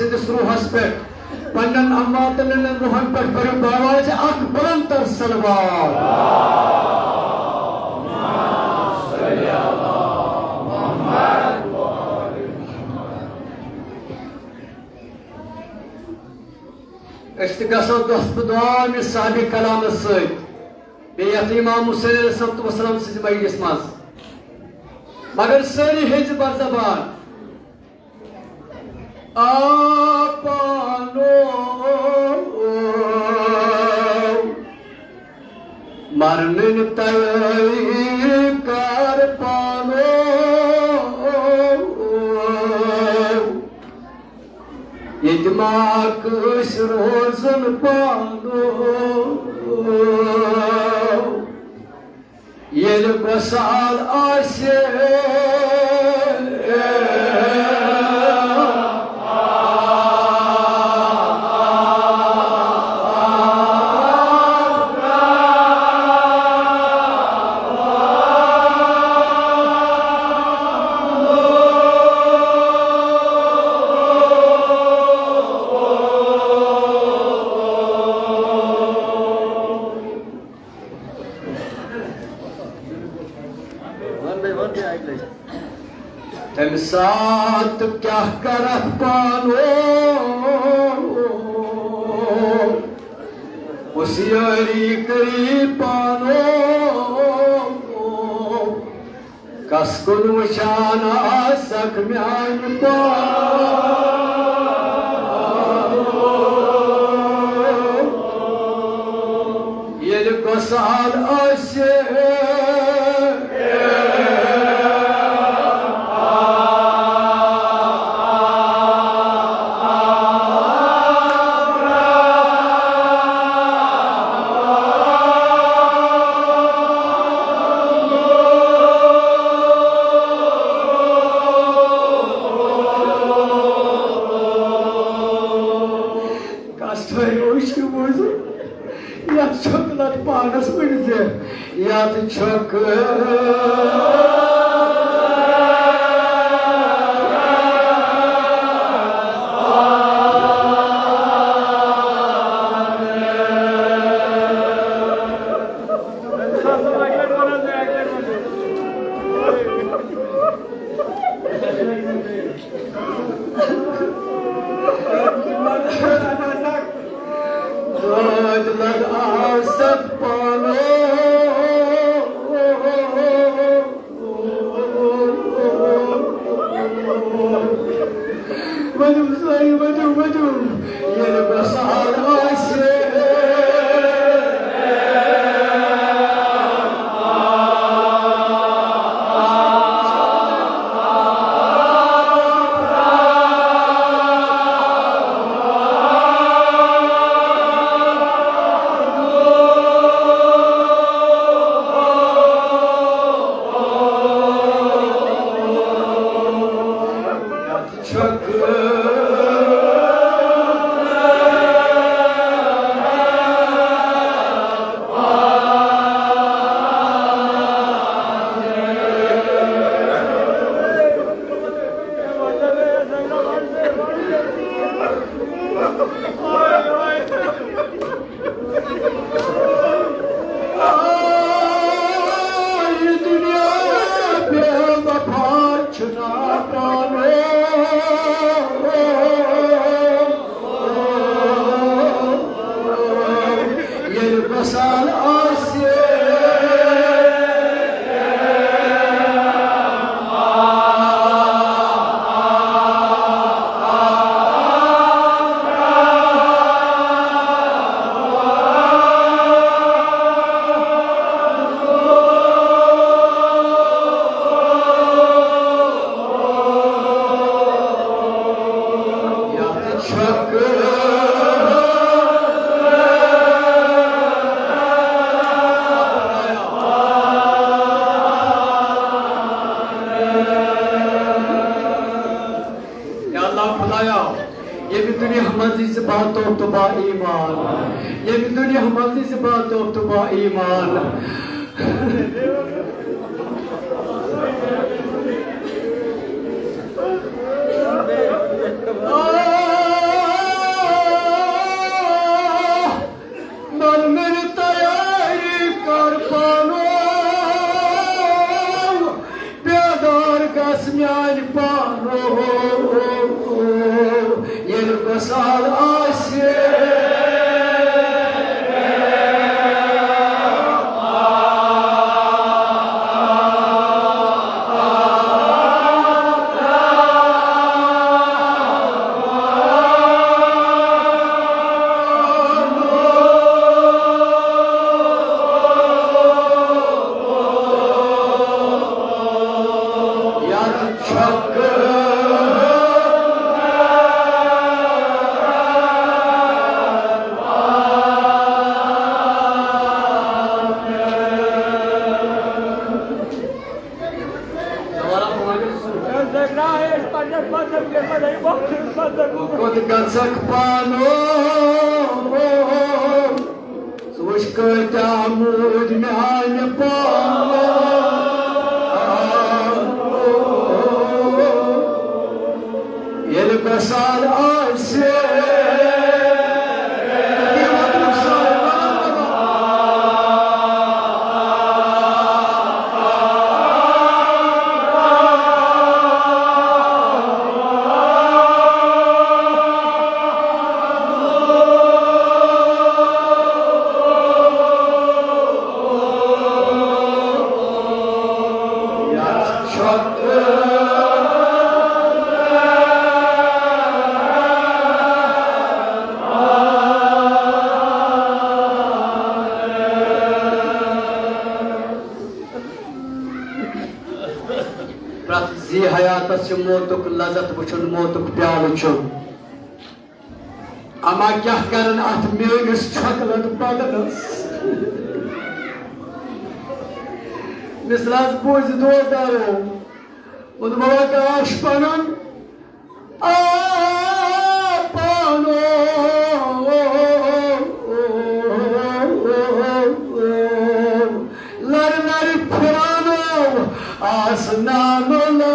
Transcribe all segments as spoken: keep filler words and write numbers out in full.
سٕنٛدِس روحس پٮ۪ٹھ، پننٮ۪ن امواتن ہٕنٛدٮ۪ن روحن پٮ۪ٹھ پٔرِو باواز اکھ بلند تر صلوات۔ أسۍ تہِ گژھو دۄہ پتہٕ دۄہ أمِس صاحبِ کلامس سۭتۍ، بیٚیہِ یتھ امام حسین علیہ الصلوۃ والسلام سٕنٛزِ مجلس منٛز، مگر سٲری ہیٚژ بر زبان۔ آ پانو، مرنٕنۍ تیٲری کر پانو، ییٚتہِ ما کٲنٛسہِ روزُن پانو۔ ییٚلہِ گۄسال آسہِ۔ تَمہِ ساتہٕ کیٛاہ کَرَکھ پانو؟ ہوشیٲری کٔرِو پانو۔ کس کُن وٕچھان آسکھ میانہِ پانہٕ؟ ییٚلہِ گۄسال آسہِ۔ کس ٹھٲرِو أسۍ یہِ موضوع؟ یتھ چھۄکھ لد پانس ؤنۍ زِ، یتھ چھۄکھ۔ دٲدۍ لد آو ست پانو۔ ؤنِو سٲری، ؤنِو، ؤنِو۔ ییٚلہِ گۄسال آسہِ۔ آ، یہِ دُنیا بے وفا چھُ نادانو۔ ییٚلہِ وصال آسہِ۔ یا اللہ خدایا، ییٚمہِ دُنیا منٛزٕے ژٕ باتو تہٕ با ایمان، ییٚمہِ دُنیا منٛزٕے ژٕ باتو تہٕ با ایمان۔ سال آسہِ۔ کوٚت گژھکھ پانو؟ ژٕ وٕچھ کۭتیٛاہ موٗدۍ میٛانہِ پانو۔ ییٚلہِ گۄسال آسہِ، پرٛٮ۪تھ زی حیاتس چھُ موتُک لذت وٕچھُن، موتُک پیالہٕ چیوٚن۔ اما کیٛاہ کرن اتھ میٲنِس چھۄکہٕ لد بدنس؟ مثلس بوٗزِ دوستدارو، ووٚن بابا کاش پنُن آ پانو۔ لرِ لرِ پھرانو آسنانو لرِ۔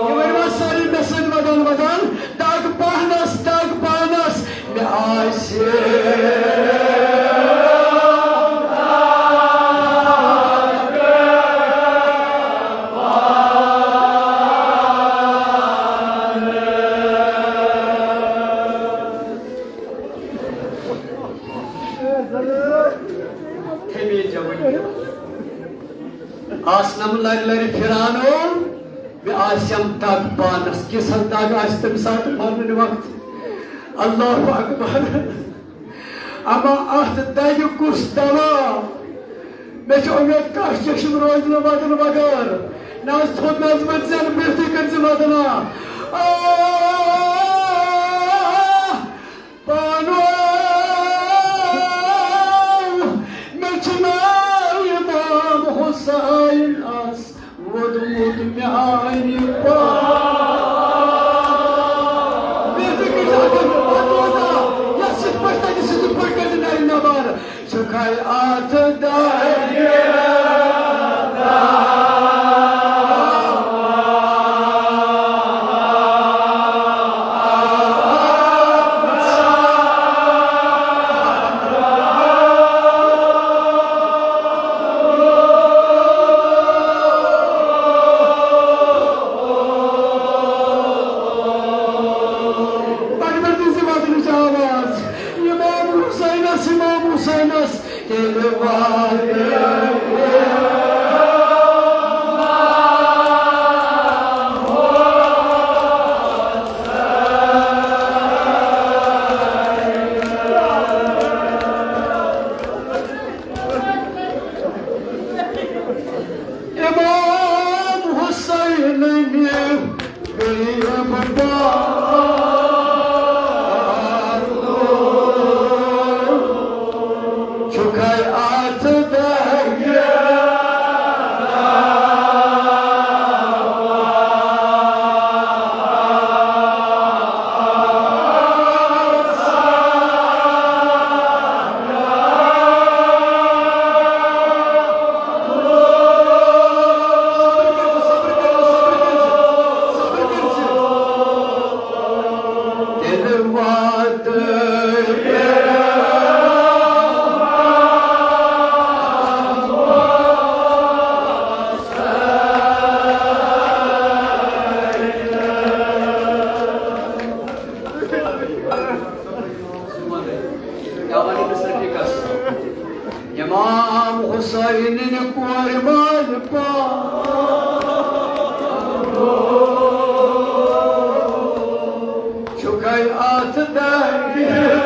یہِ ؤنِو حظ سٲری مےٚ سۭتۍ ودان ودان۔ دگ پانس، دگ پانس، مےٚ آسہِ۔ تھٔمے جوٲنی۔ آسنم لرِ لرِ پھرانو، مےٚ آسٮ۪م دگ پانس، کِژھ حظ دگ آسہِ تمہِ ساتہٕ مرنہٕ وقتہٕ۔ اللہ اکبر۔ اما اتھ دگہِ کُس دوا؟ مےٚ چھِ اُمید کانٛہہ چشم روزِ نہٕ ودُن وغٲر۔ نہ حظ تھوٚد نہ حظ ؤتھۍ زٮ۪ن، بِہتھٕے کٔرۍ زِ ودنا۔ آہ! پانو، مےٚ چھُ ناو امام حسین، آس ووٚدمُت میانہِ پان۔ بے فکر چھِ اگر ووٚدمُت، یَتھ سۭتۍ پٲٹھۍ تَتہِ سۭتۍ پٲٹھۍ کٔرۍ نَرِ نبار۔ چھُکھَے اَتھ دَرِ پنٛجہِ پٮ۪ٹھ دِژ یہِ وَدنٕچ آواز۔ امام حسینس، امام حسینس ییٚلہِ وَدٕ امام حسیننہِ غریب بار چھُکھَے اَتھ دَرِ۔ چھُکھے اتھ دنگہِ۔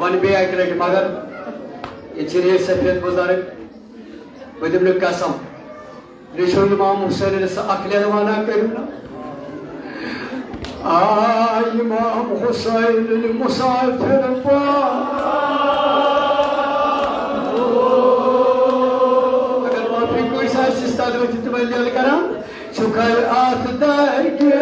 وۄنۍ بیٚیہِ اَکہِ لَٹہِ، مگر ییٚتہِ چھِ ریش سفید بُزرگ، بہٕ دِمہٕ نہٕ قسم، لیٚچھو امام حسین علیہ السلام اکھ لینوانا کٔرِو نا۔ آ امام حسین مسافر پا۔ اگر معافی کُنہِ ساتہٕ چھِ استاد ؤتھِتھ تِمن لیلہٕ کران، چھُکھے اتھ دگہِ۔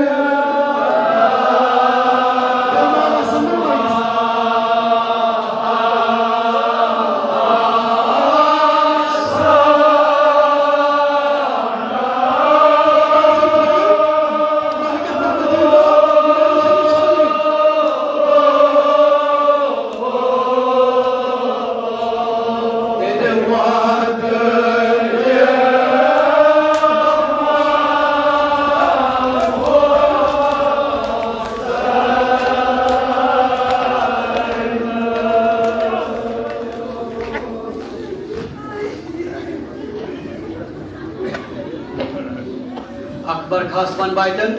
اکبر خاص ون بایدن،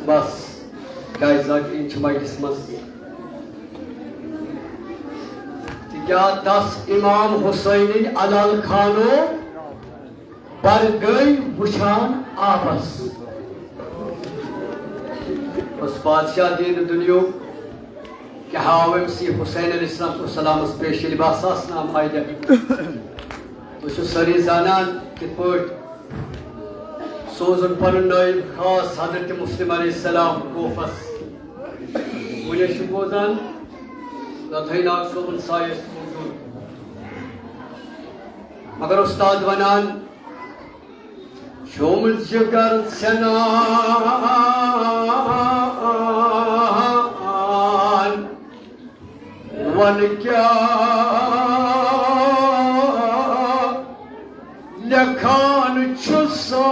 بس، کیازِ زاکرین چھِ مجلس منٛز۔ تِکیٛاہ تس امام حسینٕنۍ علل خانو پر گٔے وٕچھان آبس۔ بس بادشاہ دین دُنیاہُک کیٛاہ ہاو أمۍ سی حسین علیہ السلام والسلامس پیش ییٚلہِ بہٕ آسہٕ نام آیدہ۔ تُہۍ چھِو سٲری زانان کِتھ پٲٹھۍ سوزُن پنُن نٲیِب خاص حضرت مسلم علیہ السلام کوفس۔ وۄنۍ ٲسِو بوزان رتھٲے ناگ صٲبُن سایہِ ٲسۍ موجود۔ مگر اُستاد ونان، شوم جگر سنان ون کیا لکھان چھُ سا۔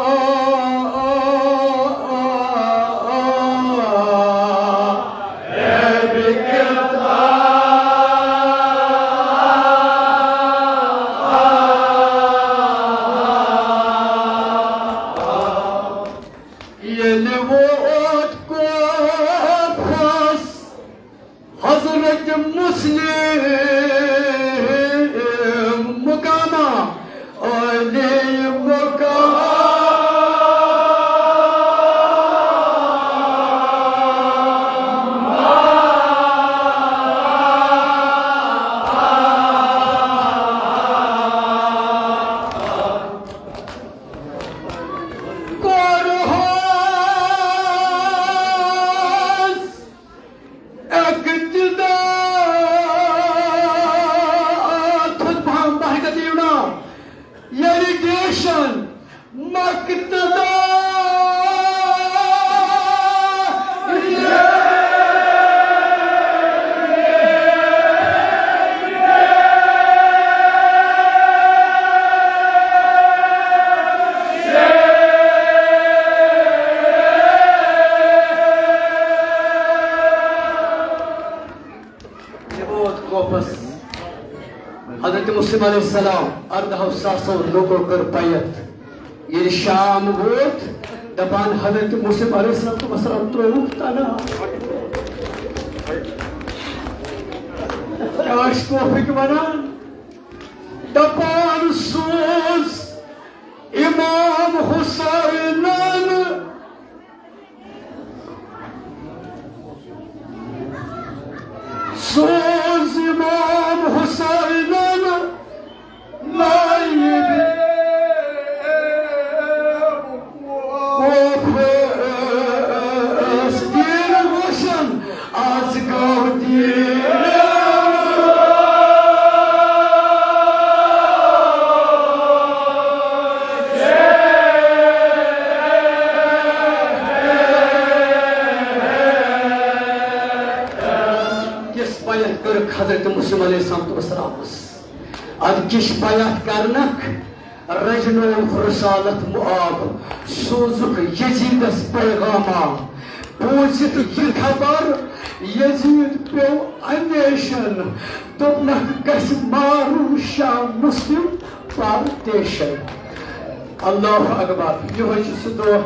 ییٚلہِ ووت کوفس حضرت مسلم مقامہ علی مقام۔ کوٚرہوس اقتدا، تھوٚد پہم بہرگتھ یِوناو، ییٚلہِ ڈیشن مقتدا۔ یہِ ووت کوفس۔ حضرت مسلم علیہ السلام اردہو ساسو لوکو کٔر بیعت۔ ییٚلہِ شام ووت، دپان حضرت مسلم علیہ السلام تہٕ وسلام ترٛووُکھ تنہا۔ کیٛاہ ٲسۍ کوفٕکۍ ونان؟ دپان سوز امام حسینن سوز امام حسینن نایب حضرت مسلم علیہ الصلوۃ والسلامس ادٕ کِش بیعت کرنکھ، رجنووُکھ رسالت معاب، سوٗزُکھ یزیدس پیغاما۔ بوٗزِتھ یہِ خبر یزید پیوٚو اندیشن، دوٚپنکھ گژھِ مارُن شاہ مسلم پارٹیشن۔ اللہ اکبر، یِہوٚے چھُ سُہ دۄہ۔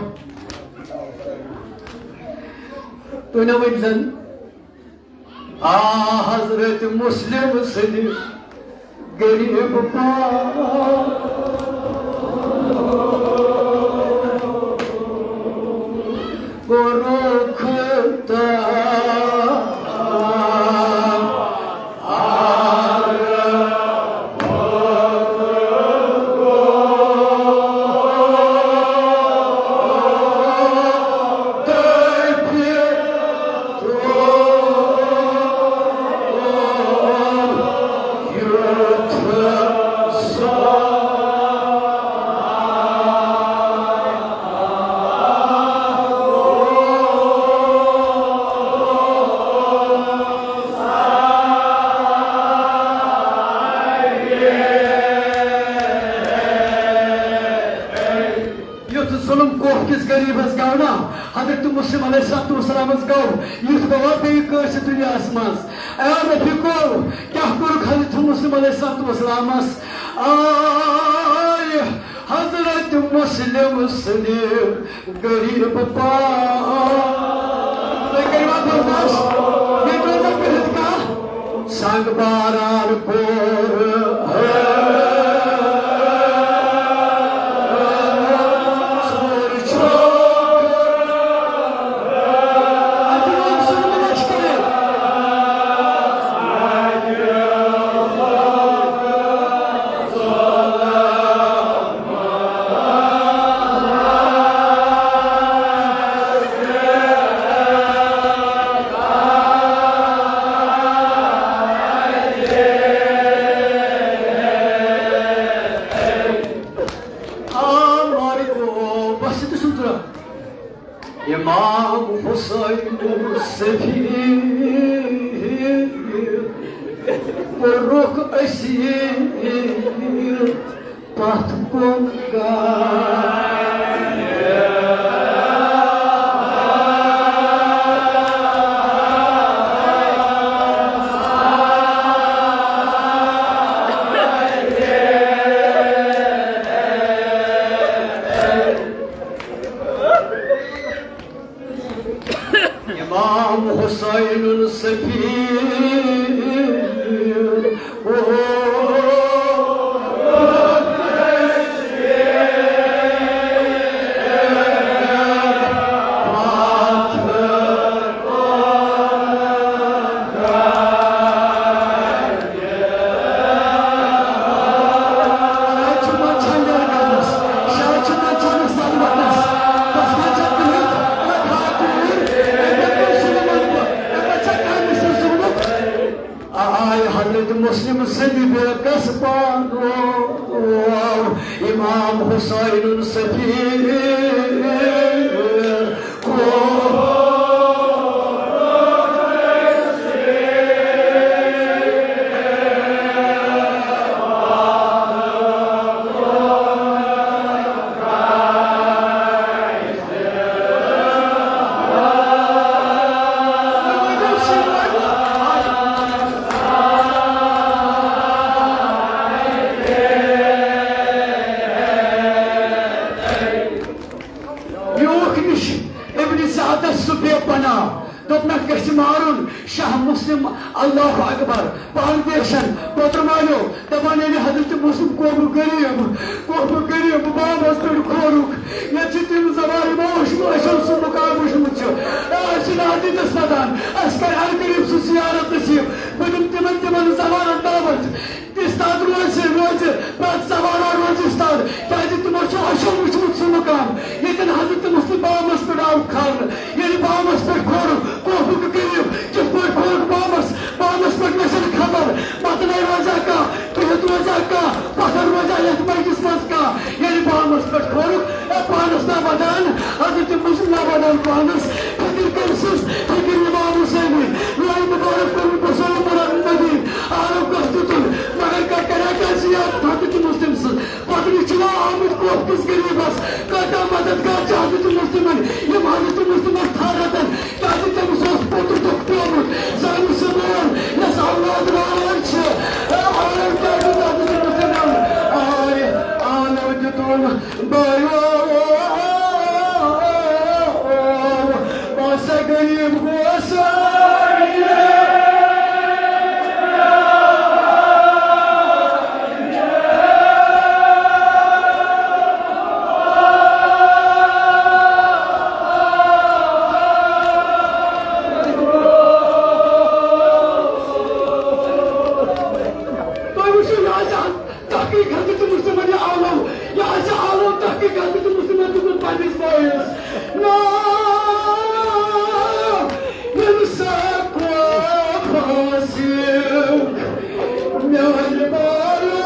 تُہۍ نہ ؤنۍ زن آ حضرت مسلم سٕنٛدِ غریب پاک کوٚرُکھ تار۔ یُتھ ظلم کوہ کِس غریٖبس گوٚو نا، حضرت مسلم علیہ الصلوۃ والسلامس گوٚو، یُتھ گوٚوا بیٚیہِ کٲنٛسہِ دُنیاہس منٛز۔ اے رفیقو، کیٛاہ کوٚرُکھ حضرت مسلم علیہ الصلوۃ والسلامس؟ آے حضرت مسلم سٕنٛدِ غریب پاک۔ تُہۍ کٔرِوا برداش؟ ییٚتہِ روزا بِہِتھ کانٛہہ؟ سنگ باران کوٚر۔ ژوٗرِ چھوٚک۔ اَتہِ روٗد سُہ لَشکَرِ۔ آ مارکو، بس تہِ چھُنہٕ ضروٗرت۔ امام حسین سفید کوٚرُکھ اسیر۔ پتھ کُن گژھ۔ امام حسین سفید۔ آے حضرت مسلم سٕنٛدِ بیکس پانو، امام حسین سفید۔ یوٗکھ نِش ابن زیادس سُہ بے پناہ، دوٚپنکھ گژھِ مارُن شاہ مسلم۔ اللہ اکبر۔ پردیشن، پترمالیو، دپان ییٚلہِ حضرت مسلم کوٚرُکھ غریب، کوٚرُکھ غریب، بابس پٮ۪ٹھ کھورُکھ۔ ییٚتہِ چھِ تِم زمانہٕ یِمو وٕچھمُت، اَسہِ اوس سُہ مُقام وٕچھمُت چھُ۔ آ، أسۍ چھِ نادیٖدس ودان، اَسہِ کرِ اَمہِ غریب سُنٛد زیارت نصیب۔ بہٕ دِمہٕ تِمن، تِمن زمانن دعوت۔ استاد روزِ، روزِ، پرٛٮ۪تھ زمانہ روزِ استاد، کیٛازِ تِمو چھُ اَصٕل وٕچھمُت سُہ مُقام، ییٚتٮ۪ن حضرت مسلم بامَس پٮ۪ٹھ آو کھالنہٕ۔ ییٚلہِ بامَس پٮ۪ٹھ کھورُکھ، کوفُک غریٖب، کِتھ پٲٹھۍ کھورُکھ بامَس؟ بامَس پٮ۪ٹھ مےٚ چھَنہٕ خبر، پَتہٕ نَے روزیٛا کانٛہہ، بِہِتھ روزیٛا کانٛہہ، پَتھَر روزیٛا یَتھ مَجلِس منٛز کانٛہہ؟ ییٚلہِ بامَس پٮ۪ٹھ کھورُکھ، اے پانَس نا وَدان، حضرت مسلم نا وَدان پانَس، فِکِر کٔمۍ سٕنٛز؟ فِکِر امام حسینٕچ۔ لوے مُبارک کوٚرمُت بسول مراد مدیٖنہٕ۔ کوفکِس غریٖبس کۭتیٛاہ مدد کٔر حضرت مسلمن، یِم حضرت مسلمس تھرتن، کیٛازِ تٔمِس اوس پوٚتُس دۄہ پیومُت، زانہِ سُہ مول، یۄس اولاد واران چھِ۔ اے عالم کیٛاہ دیُت حضرت مسلمن؟ آے، آلو دیُتُن بایو، بہٕ ہسا غریٖب گوس۔ تُہۍ وٕچھِو، یہِ آسہِ اکھ تحقیق حضرت مسلمن، یہِ آلو، یہِ آسہِ آلو تحقیق حضرت مسلمن دیُتمُت پننِس بٲیِس۔ نا، ییٚمہِ ساتہٕ خوف آسہِ میٛانہِ بارو۔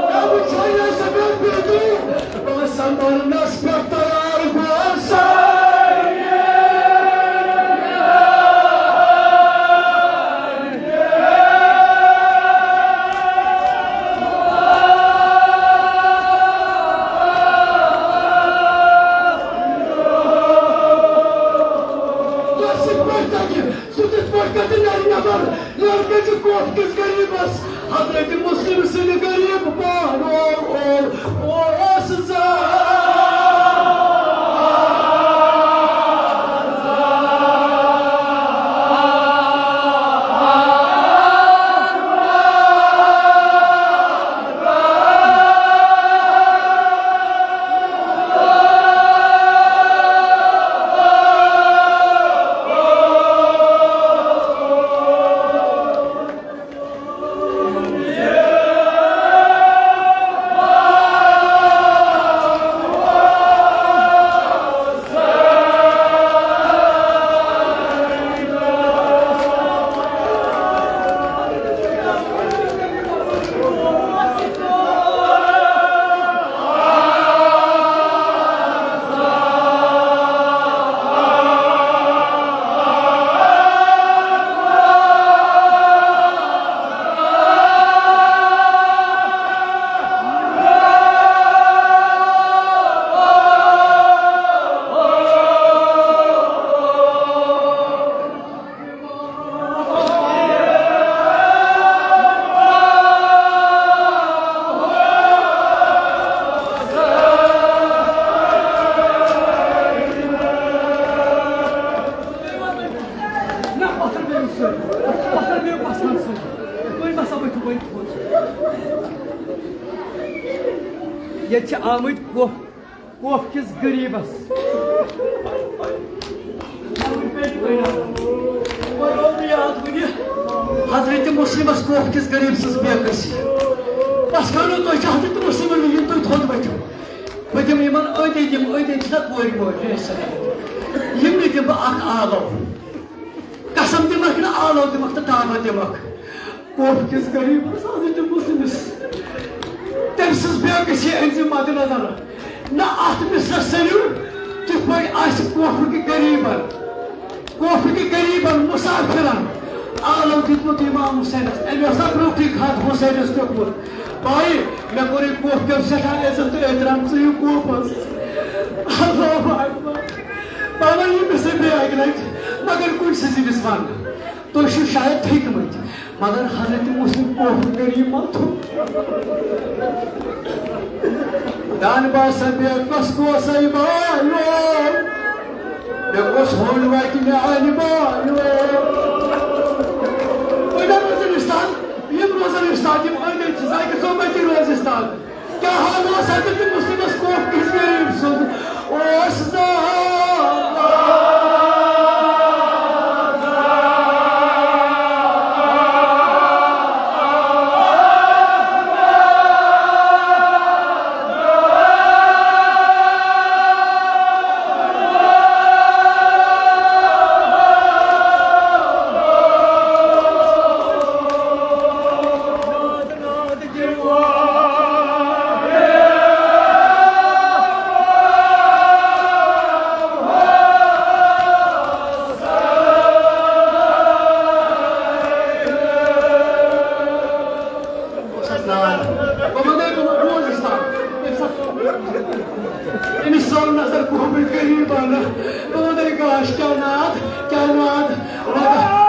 مےٚ وٕچھے یہِ سفید بیٖتھی، بہٕ سنبھلنس پٮ۪ٹھ تیار گوس۔ سُہ کِتھ پٲٹھۍ کَتہِ نیرِ نٮ۪بر؟ لڑکہٕ چھُ کوفکِس غریٖبس، حضرت مسلم سٕنٛدِ غریٖب پانہٕ اوس زا۔ نہ، پتھر بیٚیہِ سۭتۍ۔ پتھر بیٚیہِ پسند سۭتۍ۔ وۄنۍ بسا ؤتھِو وۄنۍ۔ ییٚتہِ چھِ آمٕتۍ کوف، کوف کِس غریٖبس۔ وۄنۍ اوس مےٚ یاد وٕنہِ حضرت مسلمس کوف کِس غریٖب سٕنٛز بے کسی۔ بس کرو تۄہہِ چھِ حضرت مسلمن یِم تُہۍ تھوٚد ؤتھِو۔ بہٕ دِمہٕ یِمن أتی، یِم أتی چھِنہ کورِ مورِ، یِم نہٕ دِمہٕ بہٕ اکھ آلو۔ قسم دِمکھ نہٕ آلو دِمکھ تہٕ دعوت دِمکھ۔ کوف کِس غریٖبس حضرت مسلمس، تٔمۍ سٕنٛز بے کسی أنۍ زِ مدِ نظر۔ نہ اتھ مصرس سٔرِو کِتھ پٲٹھۍ آسہِ کوفہٕ کہِ غریٖبن، کوفہٕ کہِ غریٖبن مسافرن آلو دیُتمُت امام حسینس۔ أمۍ اوس نہ برونٛٹھٕے خط حسینس دیُتمُت۔ بھائی، مےٚ کوٚرُے کوفہٕ کیو سٮ۪ٹھاہ عزت تہٕ احترام، ژٕ یہِ کوفس۔ اللہ اکبر۔ بابا، یہِ مےٚ سۭتۍ بیٚیہِ اکہِ لٹہِ، مگر کُنہِ سٕنٛزِ أمِس ونہٕ۔ تُہۍ چھِو شاید تھٔکۍ مٕتۍ، مگر حضرت مسلم کوفہٕ غریٖب ما تھوٚو؟ دان باسا بے کس کوسے بایو، مےٚ گوٚژھ ہوٚن وتہِ میانہِ بایو۔ وۄنۍ روزن استاد، یِم روزن استاد، یِم أنٛدۍ أنٛدۍ چھِ، زاکر صٲب أتی روزِ استاد۔ کیٛاہ حال اوس حضرت مسلمس کوف کِس غریٖب سُنٛد اوس زال؟ نظر گوٚو مےٚ غریٖبانہ۔ بہٕ وَنَے گاش، کیٛاہ ناد، کیٛاہ ناد وَنہٕ۔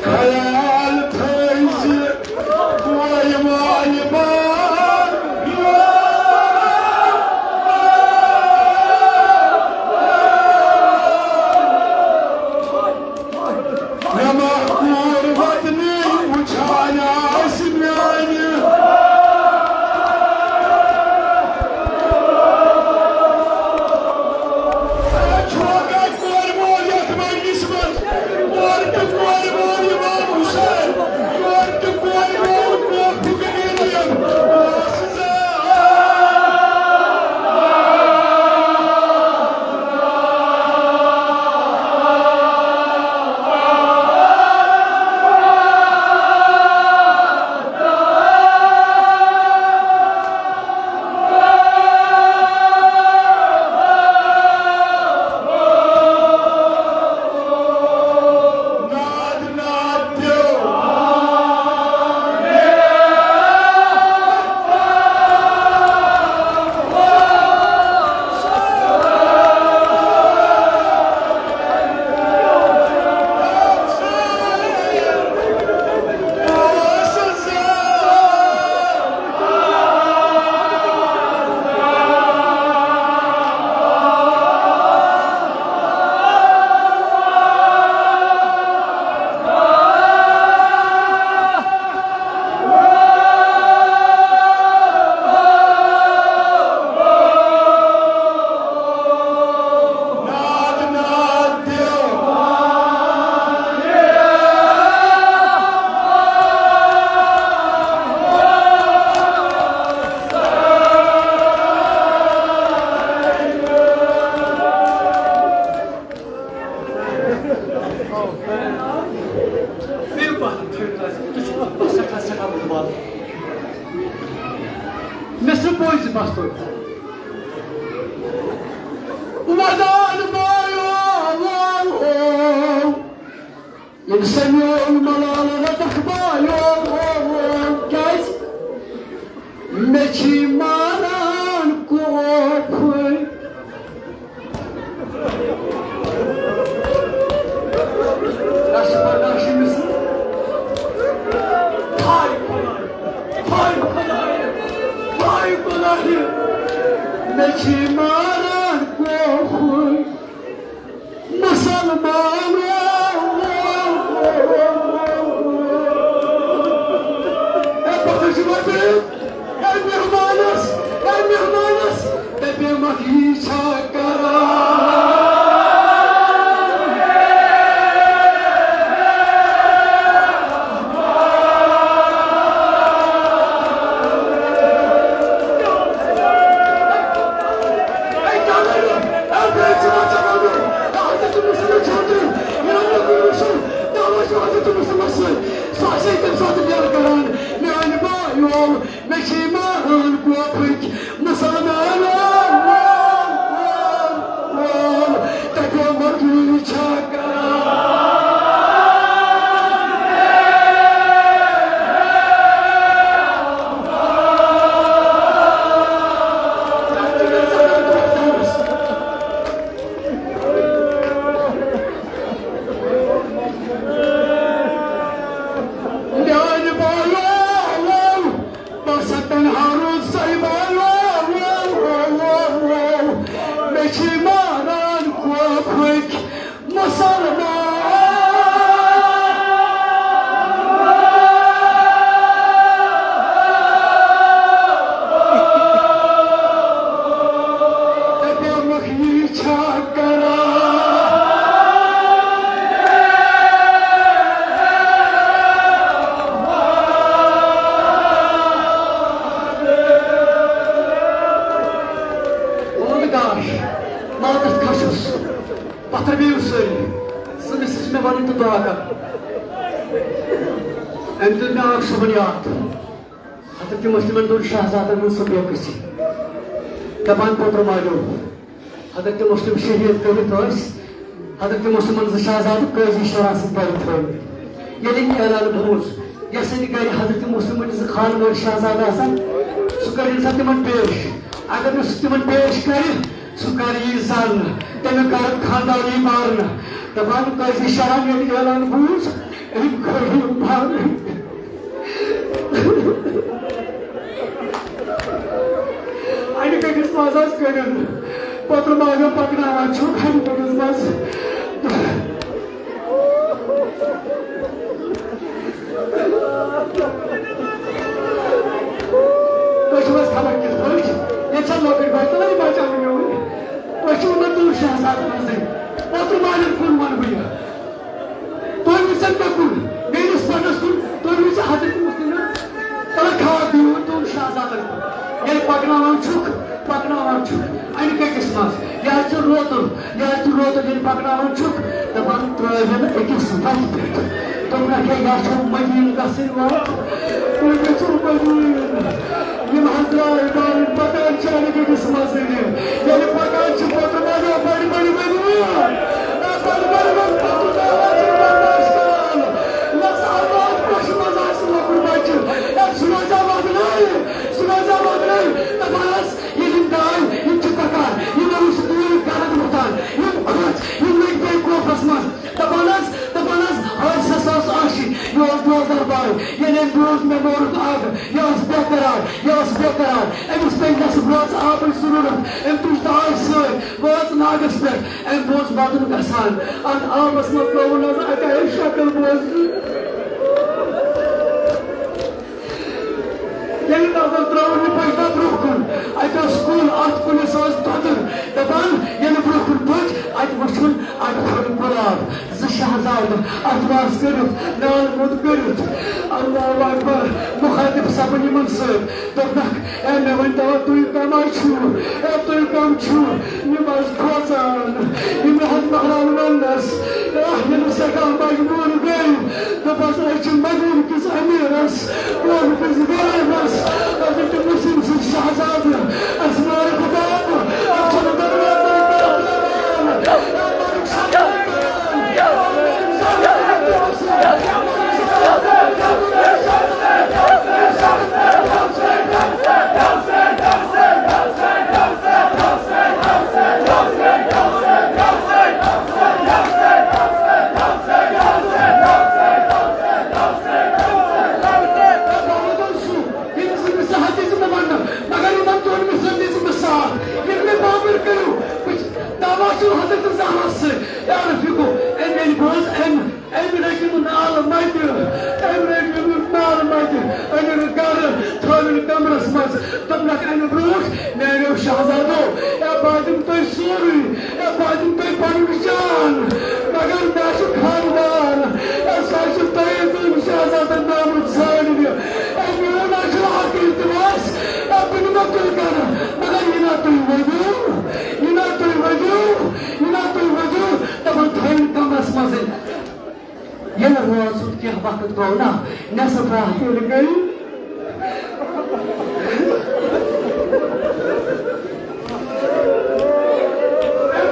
خیال تھٲیزِ کورِ مالہِ بار۔ مےٚ ما کوٗر وطنی وٕچھان آسہِ میٛانہِ۔ چھوکا کورِ مول یَتھ مجلسہِ منٛز، کورِ تہٕ کورِ مول امام حسین، کورِ تہٕ کورِ مول کوفُک امیٖن۔ مےٚ سُہ بوزِ مستور۔ ودان بایو، ییٚلہِ سمِیو ملال رٹکھ بایو، کیازِ؟ مےٚ چھی ماران کوپھٕے۔ رَس برداشی مِثال۔ ہاے خۄداے، ہاے خۄداے، ہاے خۄداے۔ مےٚ چھی ماران کوپھٕے۔ مُسلمان۔ اے پتہٕ چھُ وۄنۍ اے مہمانس، اے مہمانس، دپیمکھ یی چھا کران؟ اے کیٛاہ کرو؟ اے بیٚیہِ چھُ وۄنۍ چلان۔ اے حضرت مسلم چھوٹی، میٛانہِ کُن وٕچھِو، دعوت چھُ حضرت مسلمس سۭتۍ۔ سُہ آسہِ ہے تَمہِ ساتہٕ بیل کران، میٛانہِ بایو۔ مےٚ چھِ ایمان کوپھٕکۍ مُسلمان وول، وول، وول، وول، تَتہِ مزدوٗری چھا کران؟ میٛانہِ بایو، وول۔ بس تنہا روٗد ساحِبا، وو، وو، وو، وو، وو۔ مےٚ چھِ ماران کوپھٕکۍ مُسلمان۔ دَپیمَکھ یہِ چھا کران؟ اوٚنٛد گاش، ماتَس کھَسُس، پَتھر بیٚیہِ سٲری، زٕ مِسرِ چھِ مےٚ وَنٕنۍ تہٕ دُعا کَرٕنۍ۔ أمۍ دیُت مےٚ اَکھ صُبحن یاد۔ حضرت مسلمن دوٚپ شہزادن ہٕنٛز سُہ بے کسی۔ دپان، پوترو مالیو، حضرت مسلم شہید کٔرِتھ ٲسۍ حضرت مسلمن زٕ شہزادٕ قٲضی شرح سۭتۍ بٔرِتھ تھٲومٕتۍ۔ ییٚلہِ أمۍ اعلان بوٗز، یۄس أمۍ گرِ حضرت مسلمن زٕ خانہٕ وٲلۍ شہزادٕ آسان، کٔرِن سا تِمن پیش۔ اگر نہٕ سُہ تِمن پیش کرِ، سُہ کرِ یی زن، تٔمۍ کرن خاندان یی مارنہٕ۔ دپان، تۄہہِ زِ شرم ییٚلہِ اعلان بوٗز، أمۍ کھٲلۍ یِم پانہٕ۔ اَنہِ کٔٹِس منٛز حظ کٔڑِن، پوتُر ماجو پکناوان چھُ اَنہِ کٔٹِس منٛز۔ تُہۍ چھِو حظ خبر کِتھ پٲٹھۍ؟ ییٚتہِ چھا لۄکٕٹۍ بچہٕ تہٕ وۄنۍ بچاوٕنۍ میون۔ تُہۍ چھِو نہٕ دوٗر شہزادٕ منٛزٕے۔ پوتُر مالٮ۪ن کُن وَنہٕ بہٕ یہِ۔ تُہۍ وٕچھِو مےٚ کُن، میٲنِس پنس کُن، تُہۍ وٕچھِو حضرت مسلم۔ تَلہٕ کھاد دِیِو دوٗر شہزادن کُن۔ ییٚلہِ پکناوان چھُکھ، پکناوان چھُکھ اَنہِ کٔٹِس منٛز۔ یہِ حظ چھُ روتُل۔ ییٚلہِ تہِ روتُل ییٚلہِ پکناوان چھُکھ، دَپان ترٛٲوِن أکِس وَتہِ پٮ۪ٹھ۔ دوٚپنَکھ، ہے، یَتھ چھُ مدیٖنہٕ گژھٕنۍ وَتھ۔ تُہۍ گٔژھِو مدیٖنہٕ۔ یِم حض درٛاے بارٕنۍ پکان چھِ اَنہِ گٔٹِس منٛزٕے۔ ییٚلہِ پکان چھِ، پتہٕ بَنیو بٔڑۍ بٔڑۍ ؤنِو۔ اے، بٔڑۍ بٔڑۍ ؤنۍ پتہٕ درٛاے چھِ برداشت کران۔ یَس آباد پوشہِ منٛز آسہِ لۄکُٹ بچہِ، اے، سُہ روزیٛا وَدنٕے؟ سُہ روزیٛا وَدنٕے؟ دَپان ٲس، ییٚلہِ یِم درٛاے، یِم چھِ پکان، یِمن اوس دوٗر گرد وۄتھان، یِم کھٔژ، یِم لٔگۍ بیٚیہِ کوفس منٛز۔ دَپان ٲس، دَپان ٲس، حٲرثس ٲس عاشق، یہِ اوس بوزدار بارٕنۍ۔ ییٚلہِ أمۍ بوٗز مےٚ مورُکھ اَگ، یہِ ٲس بے قرار، یہِ ٲس بے قرار۔ أمِس پیٚیہِ نٮ۪صٕف رٲژ آبٕچ ضروٗرت۔ أمۍ تُج داج سۭتۍ، وٲژ ناگس پٮ۪ٹھ۔ أمۍ بوز وَدُن گژھان۔ اَتھ آبس منٛز لوٚبُن حظ اَکہِ آیہِ شکل بوزنہٕ۔ ییٚلہِ نظر ترٲوٕن یہِ پٔچھ برونٛہہ کُن، اَتہِ اوس کُل، اَتھ کُلِس ٲس دۄدٕر۔ دَپان، ییٚلہِ برونٛہہ کُن پٔچھ، اَتہِ وٕچھُن اَتہِ کھوٚل گۄلاب، زٕ شہزادٕ اَتھٕ واس کٔرِتھ، نال موٚت کٔرِتھ۔ اللہ اکبر۔ مُخاطب سَپُد یِمن سۭتۍ، دوٚپنَکھ، اے، مےٚ ؤنۍ تو، تُہۍ کَم حظ چھِو؟ اے، تُہۍ کَم چھِو؟ یِم حظ کھوژان، یِم حظ مہران وننس، اے، ییٚلہِ سٮ۪ٹھاہ مجبوٗر گٔے، دوٚپُس، أسۍ چھِ مدیٖنہٕ کِس أمیٖرس، قوم کِس غریٖبس، حضرت مسلم سٕنٛدۍ شہزادٕ، اَسہِ مارِ خۄدایَن، اَسہِ چھُنہٕ دروازَے کانٛہہ دیوان۔ ییٚمِس نہٕ مےٚ ساتھ دِژ مےٚ وننہٕ، مگر یِمن دۄن مِصرن دِژ مےٚ ساتھ۔ ییٚلہِ مےٚ بابر کٔرِو، بہٕ چھُس دعوا چھُ حضرت زہرا سۭتۍ۔ یا رفیقو، أمۍ ییٚلہِ بوز، أمۍ، أمۍ رٔٹِم نالہٕ مَتہِ، أمۍ رٔٹِم نالہٕ مَتہِ، أنِم گرٕ، تھٲوِم کمرس منٛز۔ دوٚپنَکھ، اَمہِ برونٛٹھ میٛانیو شہزادو، اے، بہٕ دِمہٕ تۄہہِ سورُے، اے، بہٕ دِمہٕ تۄہہِ پَنُن جان، مگر مےٚ چھُ خاندان، اے، سُہ حظ چھُ تۄہہِ دۄن شہزادَن ناوُت ژھانٛڈنہِ۔ اے، میون حظ چھُ اَکھ التماس، اے، بہٕ نِمو تُہۍ گَرٕ، مگر یہِ نہ تُہۍ ؤنِو، یہِ نہ تُہۍ ؤنِو، یہِ نہ تُہۍ ؤنِو، دَپان تھٲیِو کَمرَس منٛزٕے۔ ییٚلہِ روزُن کینٛہہ وقت گوٚو نا، نٮ۪صٕف راتھ ییٚلہِ گٔے۔ اَمہِ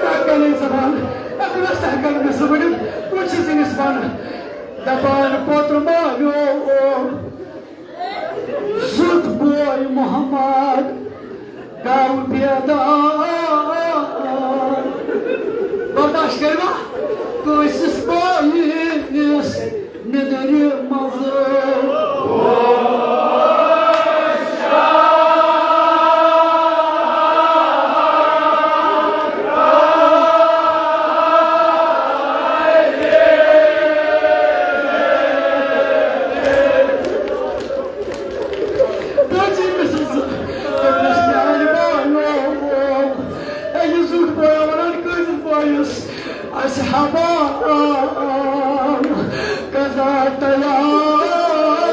دۄہ کَرے زبان، اَمہِ دۄہ ہٮ۪کان مےٚ سُہ ؤنِتھ، کُنہِ سٕنٛز أمِس بَنہٕ۔ دَپان پوتُر ما میون۔ زُتھ بوے محمد گوٚو بیدار۔ برداشت کٔرِوا؟ کٲنٛسِس بٲیِس نِدرِ منٛزٕ۔ پٲنٛژِم مِثال زٕ۔ دوٚپنَس، میٛانہِ بایو، اے، یہِ زیُٹھ بویا وَنان کٲنٛسِس بٲیِس، اَسہِ ہبا قضا تیار۔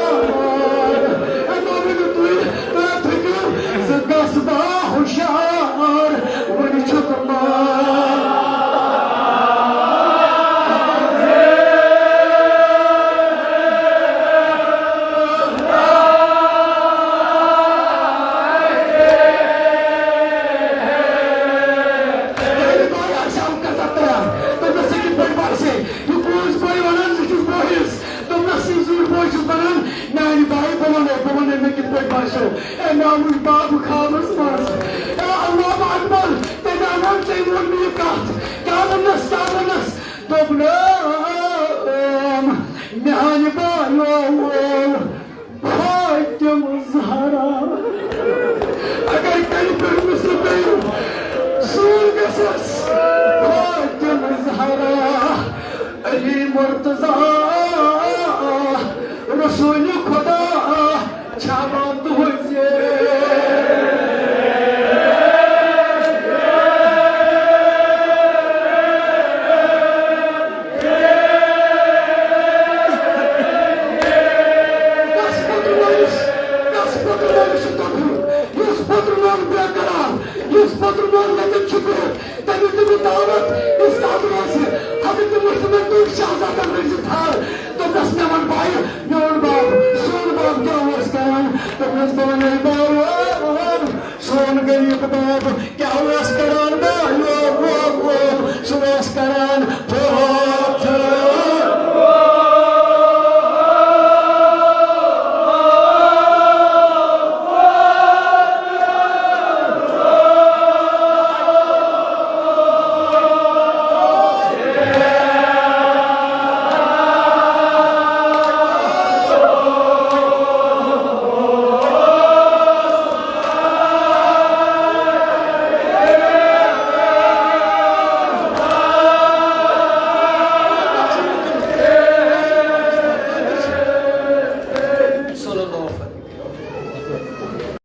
خوابس منٛز۔ یا اللہ اکبر، تیٚلہِ اَنان ژےٚ ووٚن مےٚ یہِ کتھ۔ کیٛاہ ووٚننس، کیٛاہ ووٚننس؟ دوٚپنم، میانہِ بایو ووٚن فاطمہ زہرا۔ اگر کنہِ پٮ۪ٹھ مِثلہٕ پیٚیہِ، سون گژھس فاطمہ زہرا، علی مرتضی، رسول خدا۔ چھا بات تُہٕنٛز یہِ؟ یُس پترٕ لٲگِتھ چھُ تۄہہِ، یُس پترٕ لوگ بے قرار، یُس پترٕ لوگ ییٚتٮ۪تھ چھُ بِہِتھ، تٔمِس دِمہٕ دعوت، یُس قبر آسہِ، حضرت مُحتمل تُہۍ شہزادن رٔٹۍ زِ تھل۔ دوٚپنس، مےٚ وَن بایہِ، میون باب، سون باب کیٛاہ اوس کران؟ دوٚپنس، بہٕ وَنے بابا، سون غریب باب کیٛاہ اوس کران؟ بایو، سُہ اوس کران پھوٚتھ۔